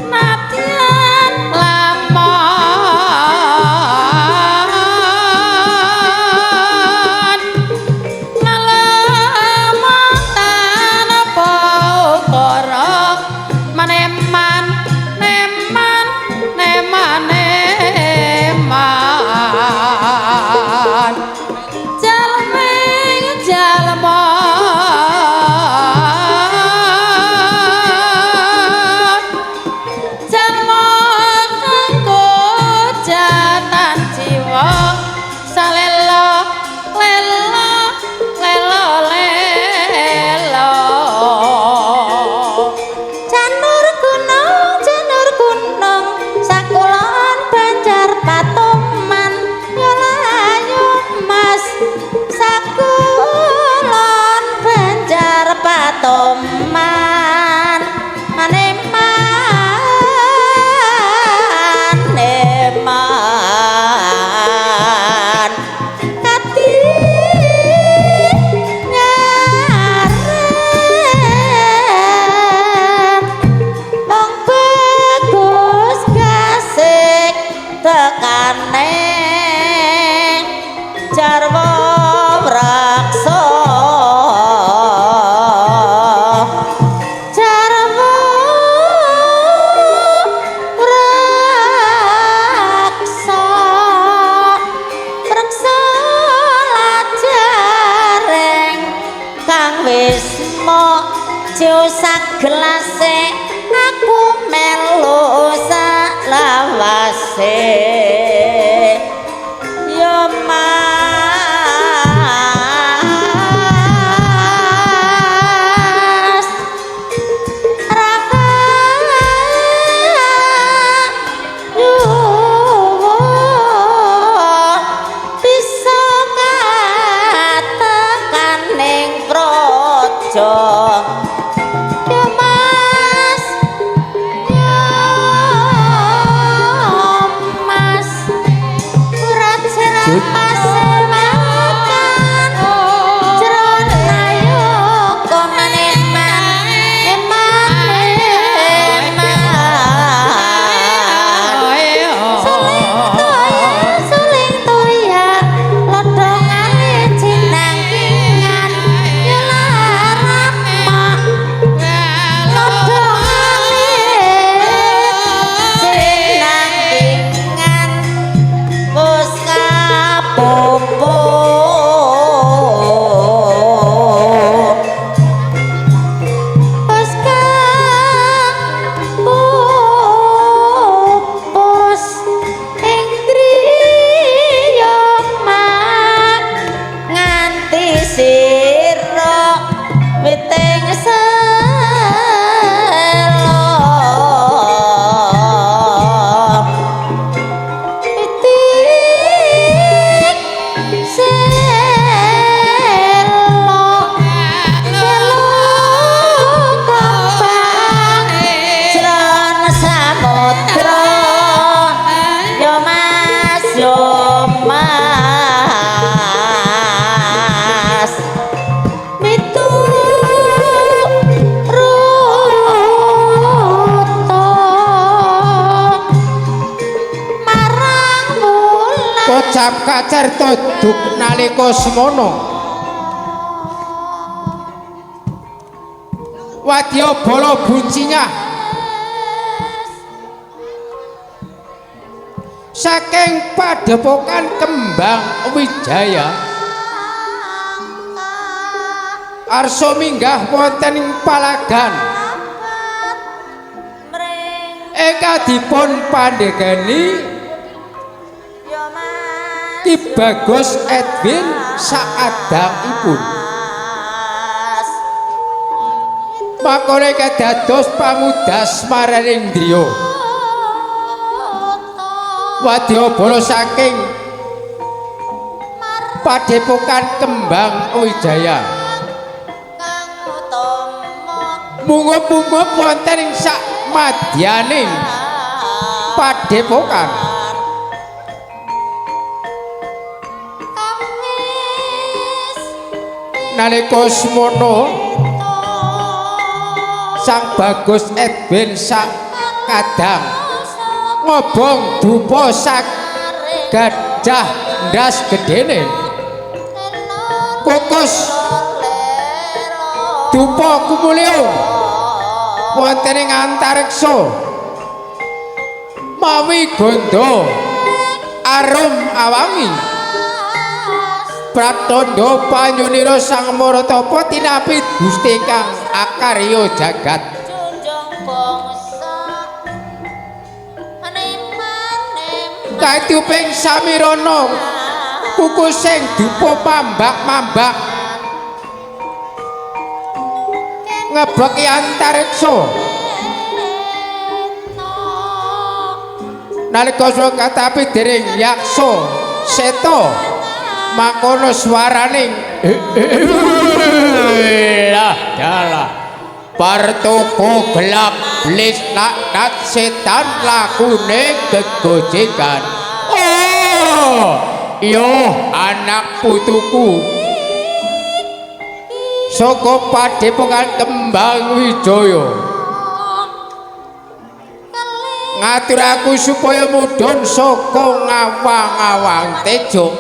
Nadyan lamun ngalemotan apa ukara maneman neman neman neman jalming jalma jalma kanggo jatan jiwa salelo lelo lelo lelo. Janur gunung sakulon Banjar Patoman yolayo Mas sakulon Banjar Patoman maneman neman kati nyaren wong bagus gasik tekane jarwo mraksa jarwo mraksa mraksa lajareng kang wis mok sak gelase aku melu salawase ya Mas Raka yuwa bisa katekaning praja ya Mas ya Mas urat Jut. pasewakan jero nayoga maneman eman eman suling toya lodongane cinangkingan ya larama lodongane cinangkingan wis kapopo wis kapupus ing griya mak nganti sira witing selo witing selo selo kembang jron samudra ya Mas ya Mas mitu ruta marang wulan Kocap kacarita duk nalika semana. Wadya bala buncingah saking padepokan Kembang Wijaya arsa minggah wonten ing palagan ingkang dipun pandegani ya Mas Ki Bagus Edwin saadangipun. Mas Makone kadados pamudas maraning driya. Wadya bala saking padepokan Kembang Wijaya mungup-mungup wonten ing sak madyaning padepokan. Nalika semono Sang Bagus Edwin sak kadang ngobong dupa sak gajah ndas gedene kukus dupa kumulyo wonten ing antariksa mawi gandha arum awangi pratandha panyunira Sang Maratapa tinapi Gusti kang akarya jagat. Junjung bangsa aneman-eman Kaituping samirana kukusing dupa mambak-mambak ngebeki antariksa nalika katapi dening yaksa seta makono swaraning lah dalah partoko gelap blis laknat setan lakune gegojekan. Oh yo anak putuku saka padepokan Kembang Wijaya ngatur aku supaya mudhun saka ngawang-awang tejo.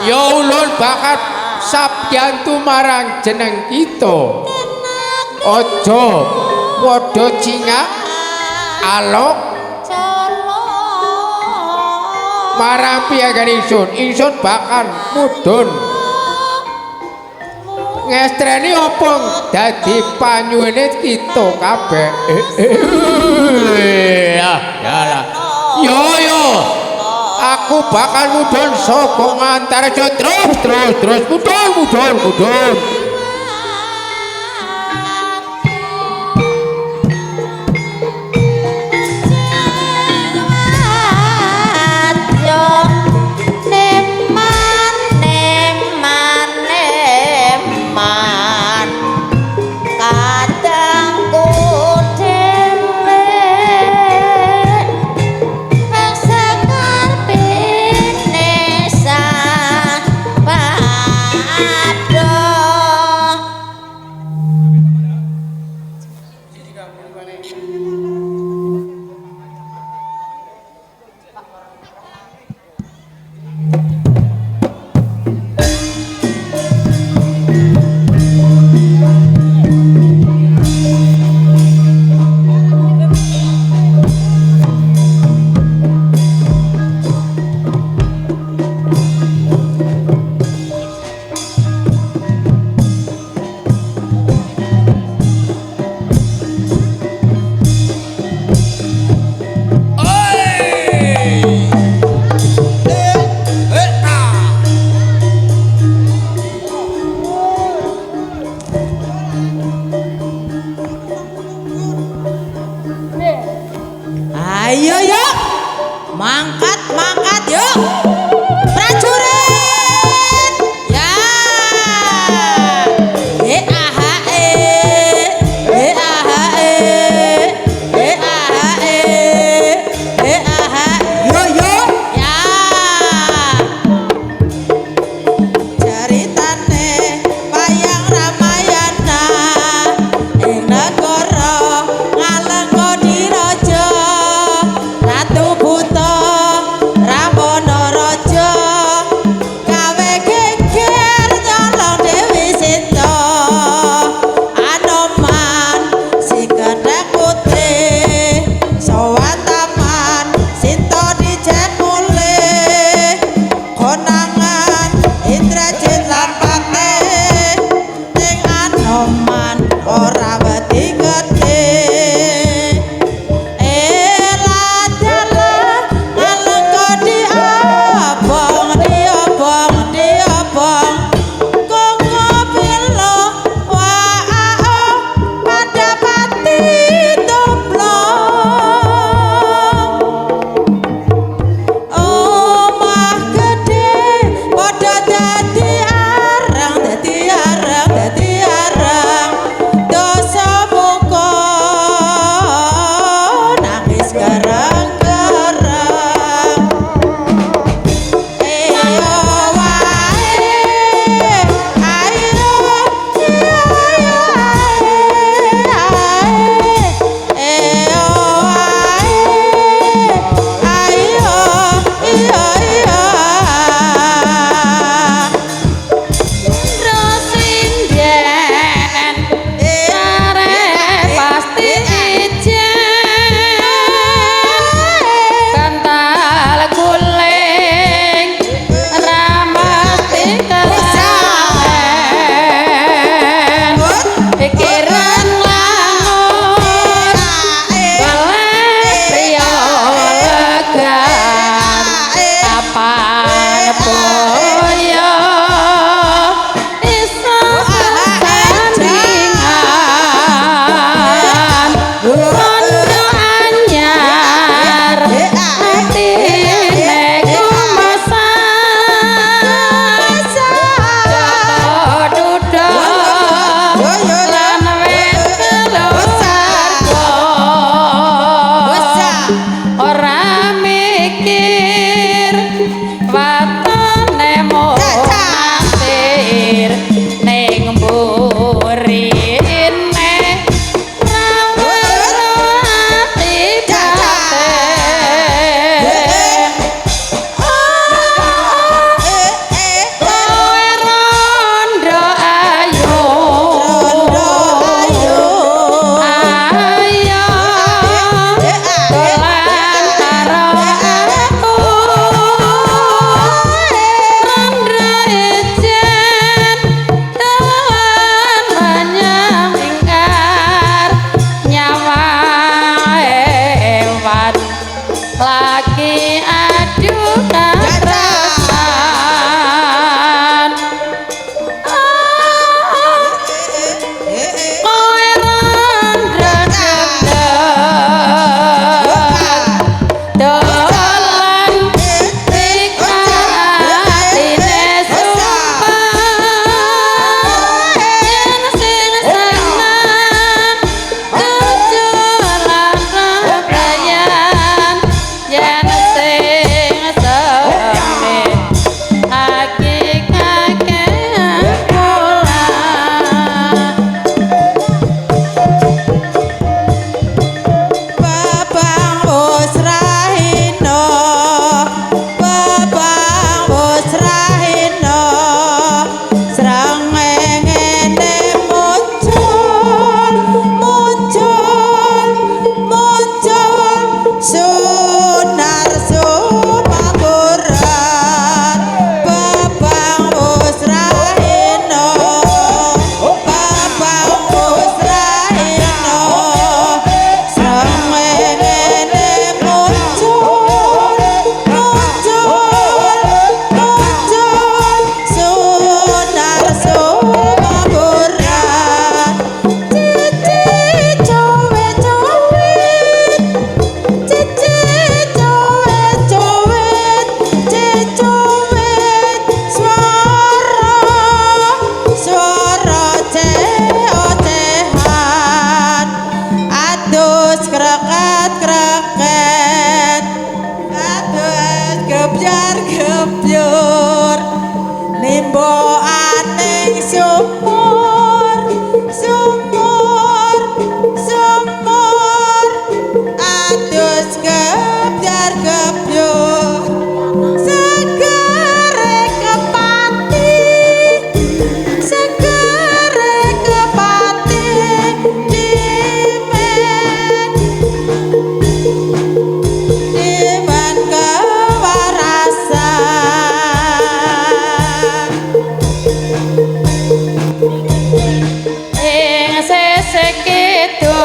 Ya ulun bakat sabyantu marang jeneng kita. Aja padha cingak alok marang piyagan ingsun. Ingsun bakal mudhun ngestreni apa dadi panyuwene kita kabeh. Yalah. Yo yo. Aku bakal mudhun saka ngantarja terus terus terus mudhun mudhun mudhun. Neman neman neman kadangku dhewe sekar pinesa padha. Ayo yuk, mangkat mangkat yuk, prajurit, ya, e aha e, e aha e, e aha e, e aha, yo yo, ya. Ceritane wayang Ramayana ing negara Ngalengka diraja Ratu Buta Ramana.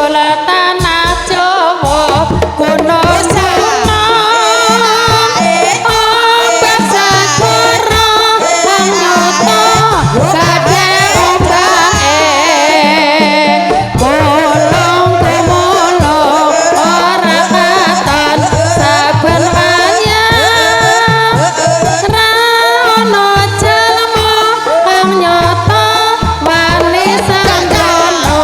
Jebul tanah Jawa gunung ombak segara kang nyata badhe ombake bolong tumulung ora katon saben wayah ra ono jalma kang nyata wani sembrono.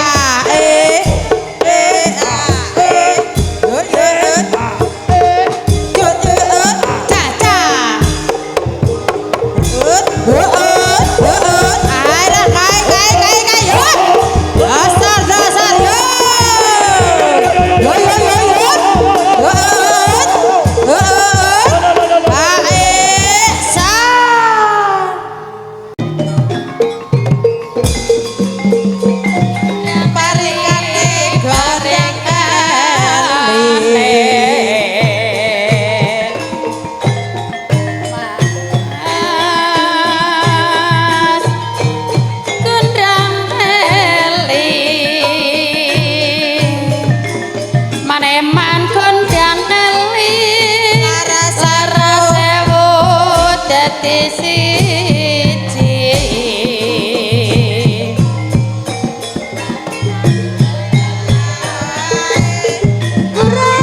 ah e e ah e yo yo yo yo yo ca ca. Ut ut ut. Ayo kai kai kai kai yo. Dasar dasar yo. Yo yo yo yo. Ut ut. Ah e sa. Parikane goreng kali. Mas kondang keli maneman kondang keli Laras laras sewu dadi siji.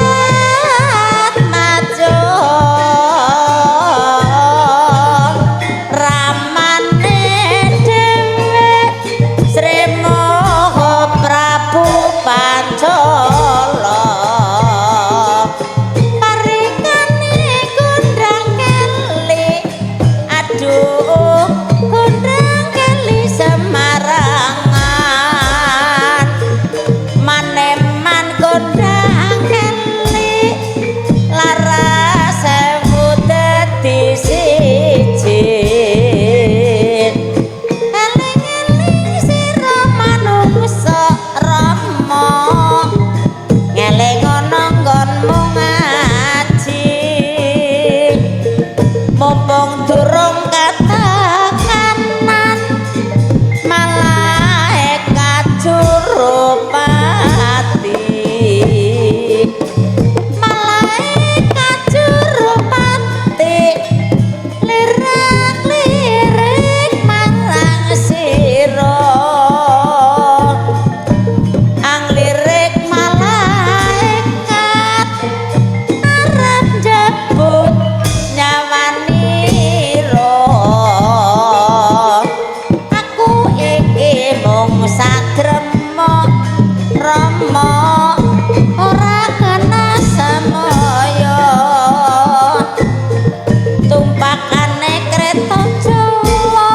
Urat macul ramane dhewe Sri Maha Prabu Pancala parikane kondang keli aduh kondang keli Semarangan maneman kondang keli laras sewu dadi siji eling-eling sira manungsa rama ngeling ana nggonmu ngaji mumpung durung ketekanan malaikat jurupati malaikat jurupati lirak-lirik marang sira anglirik malaikat arep njebut nyawanira aku iki mung sagrema rama ora kena semaya tumpakane kreta Jawa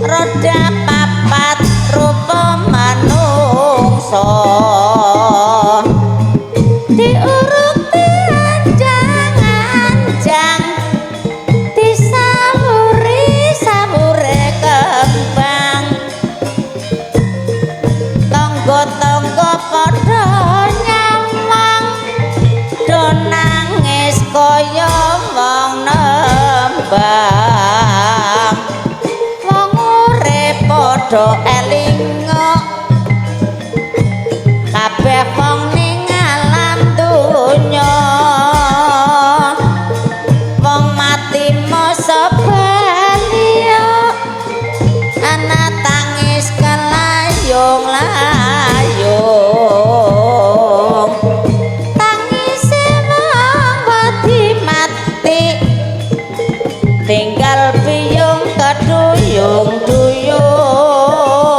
roda papat rupa manungsa diuruk dianjang-anjang disawuri sawure kembang tangga-tangga padha nyawang do nangis kaya wong nembang wong urip padha elinga kabeh wong ning alam donya wong mati masa bali ana tangis kelayung-layung tangise wong wedi mati tinggal biyung keduyung-duyung.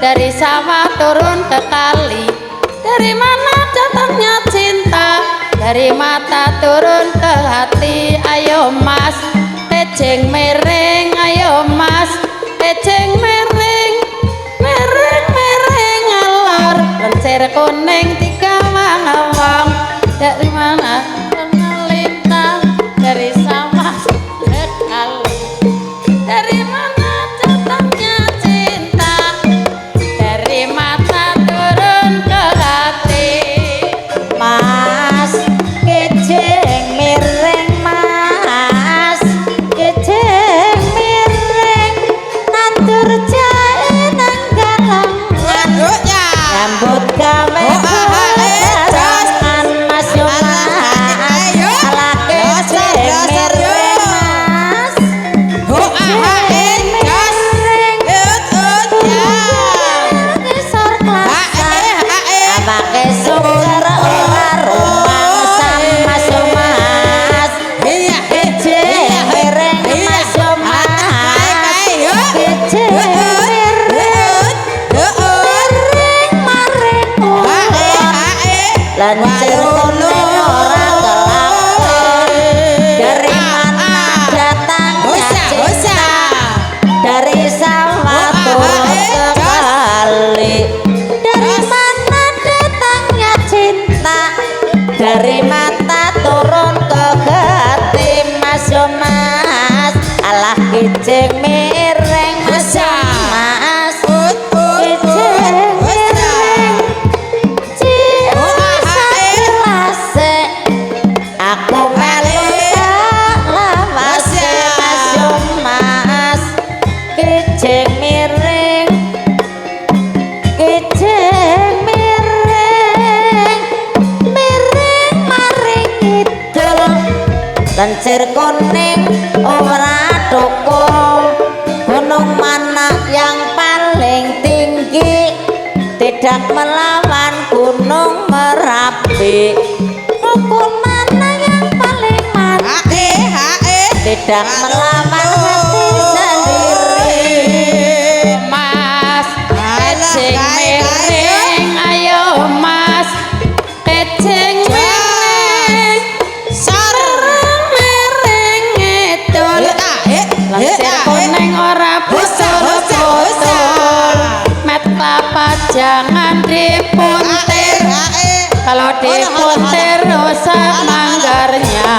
Dari sawah turun ke kali. Dari mana datangnya cinta? Dari mata turun ke hati. Ayo mas, kijing miring. Ayo mas, kijing miring. Miring miring ngalor. Lencir kuning digawang-awang. Dari mana lintang? Dari sawah ke kali. Dari mana datangnya cinta? Dari mata turun ke hati. Mas kijing miring, mas kijing miring, nandur jahe nang galengan, Aduhnya. Nyambut gawe Oh, ah, ah, eh, jos. barengan, mas yo Alah, mas. Ayo. Alah, Dasar, kijing dasar, yo. miring, mas. Oh, ah, ah, eh, jos. Miring. Ut, ut, ya. Ngisor Ha, klasan. eh, ha, eh. Awake suker ora rumangsa, mas yo mas. Iya, eh, Kijing iya, miring, iya. mas yo Alah, kae, mas. kae, yo. Kijing Ut, ut, miring. Ut, ut. Miring maring Ha, eh, kulon. ha, eh. Lencir kuning ora kelakon. Dari Ah, mana ah. datangnya Hosa, hosa. cinta? Dari sawah Oh, ah, turun ah, eh, ke jos. kali. Dari Jos. mana datangnya cinta? Dari mata turun ke hati, mas yo mas. Alah, kijing miring, mas yo Hosa. mas. Ut, ut, ut. Kijing Hosa. miring. Oh, ah, ah, eh. Cilase aku melu lawase, mas yo mas. Kijing miring, kijing miring, miring maring ngidul. Lencir kuning ora thukul. Gunung mana yang paling tinggi? Tidak melawan Gunung Merapi. Rukun mana yang paling Ha, mati? eh, ha, eh. Tidak melawan hati sendiri. Mas, Alah, kijing kae, kae, miring. Ayo mas, kijing miring. Sar. Miring ngidul. Eh, ah, eh, eh, Lencir ah, eh. kuning ora Hosa, hosa, hosa. putul-putul. Met kelapa jangan Ha, dipuntir. eh, ha, eh. Kalau dipuntir rusak Alah, alah. manggarnya.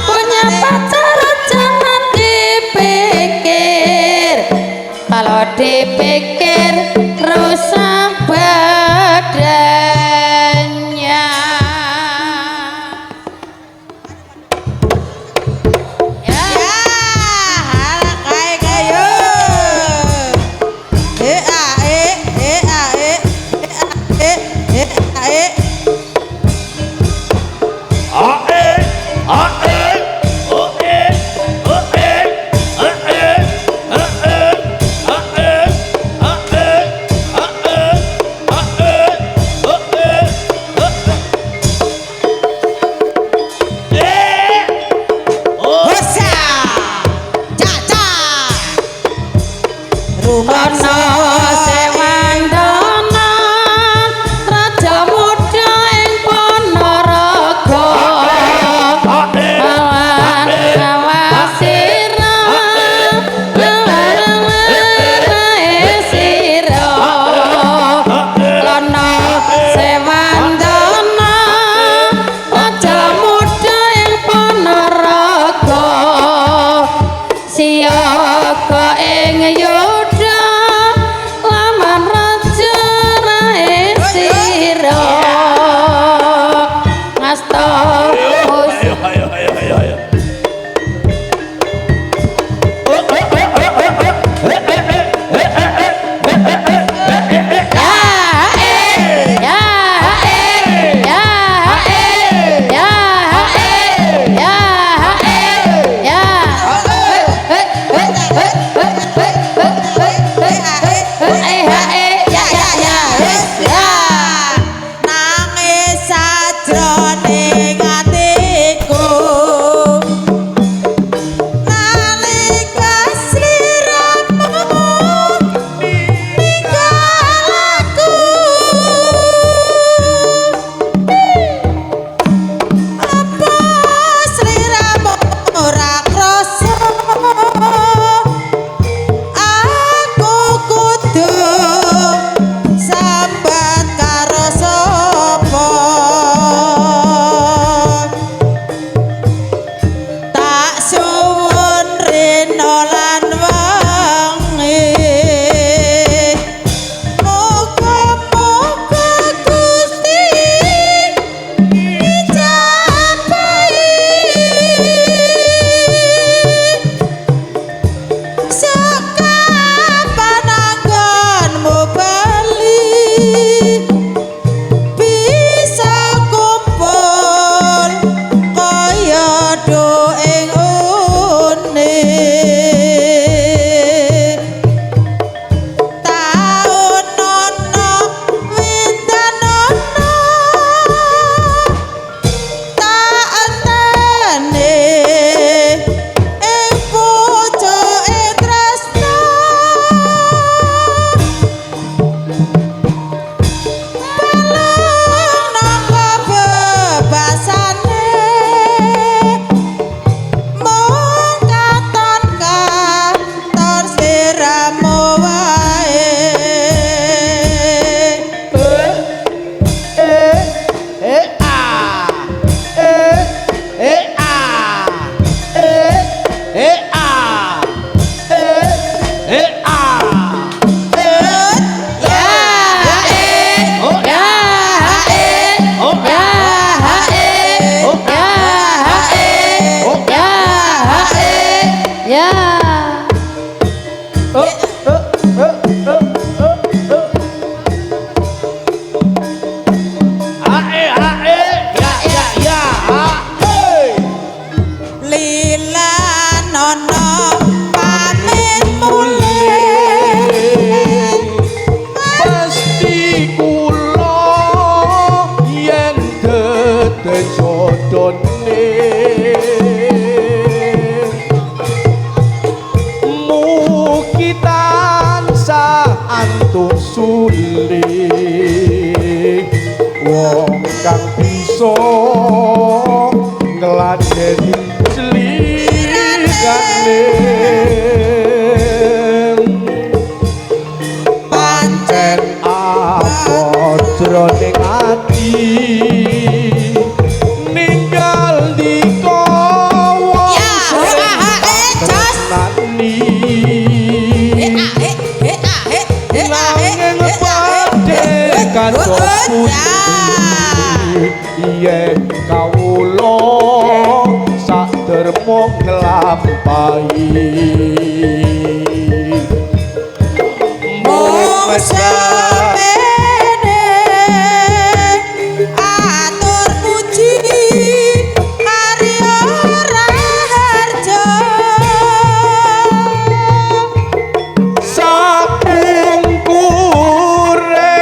Punya pacar jangan dipikir. Kalau dipikir rusak badannya. Ya. Ya, alah, kae, kae, yo. Eh, ah, eh, eh, ah, eh, eh, ah, eh, eh, ah, eh. A E A E O E O E A E A E A E A E A E A E O E O E O. Hosa. Ca, ca. Rumah. Klono Sewandana, raja muda ing Ponorogo. A E. Awan awasira, sira. Klono Sewandana, raja muda ing Ponorogo. Siyaga ing yuda laman raja rae sira. Ngasta. Ayo, ayo, ayo, ayo, ayo. Oh, oh, oh, oh, oh, oh. Eh, eh, eh, eh, eh, eh, eh, eh, eh, eh, eh. Ya eh ya eh ya eh ya eh ya eh ya eh eh. Oh, oh, oh, oh, oh, oh. Ae, ae, ya, ya, ya, ae. Lila nono pamit mulih. Pasti kula yen dedejodone mugi tansah antuk sulih wong kang bisa ngladeni slirane. Pancen abot jroning ati ninggal dika wong Ya, sing ah, ah, eh, jos. tresnani. Eh ah eh eh ah eh eh ah eh Nanging eh ah eh badhe eh, kados oh, oh, ya. pundi yen kawula sak dermo nglampahi Mung sepene atur puji karya raharja. Sapungkure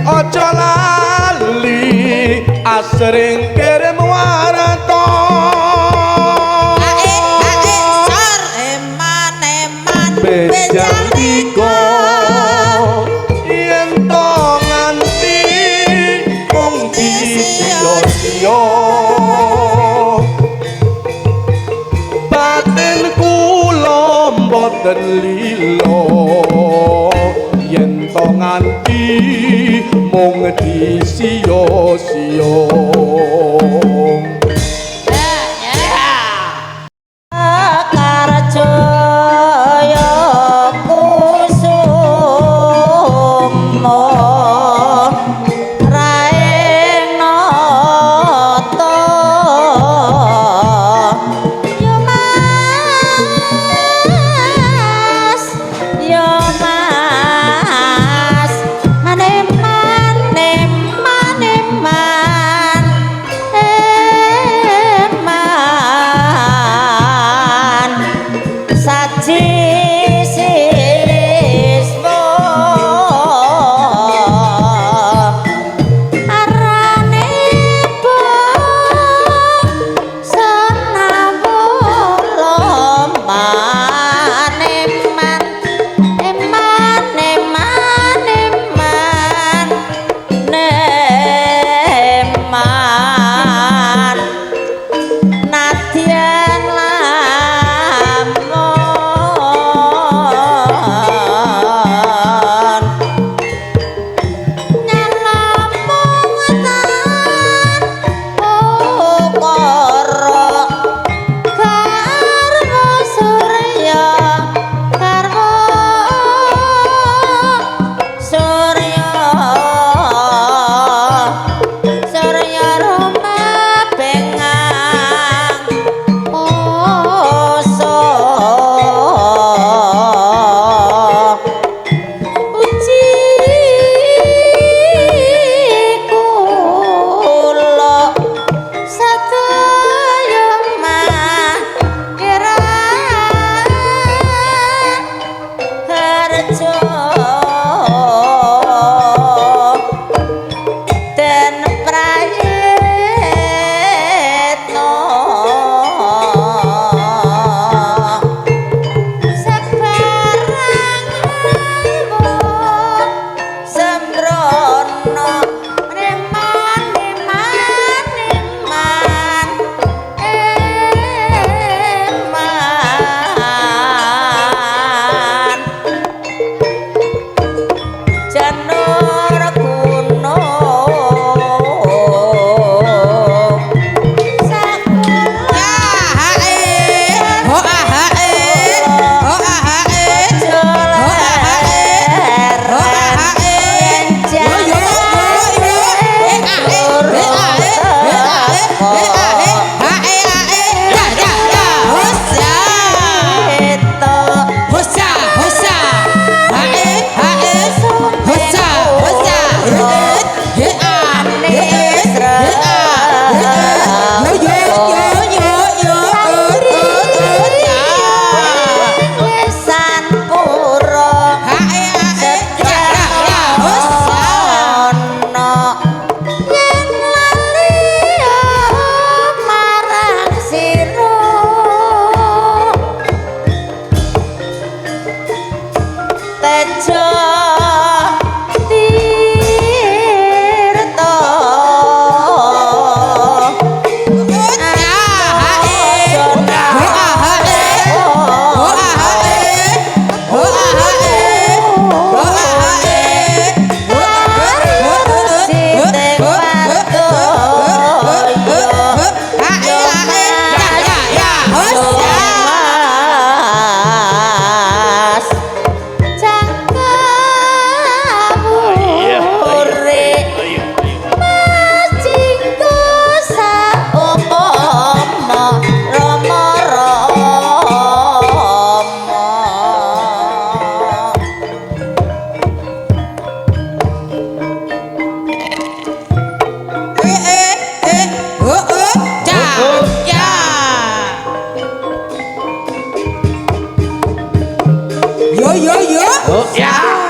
aja lali asring kirim warta. Ae ae sor eman eman Bejang dika yen to nganti mung disia-sia batin kula mboten lila yen to nganti mung disia-sia. Karjaya kusumo raeng nata yo Mas, yo Mas, maneman neman eman eman saji siswa arane senawula maneman eman eman eman neman nadyan lamun. Yo yo yo. Oh, ya.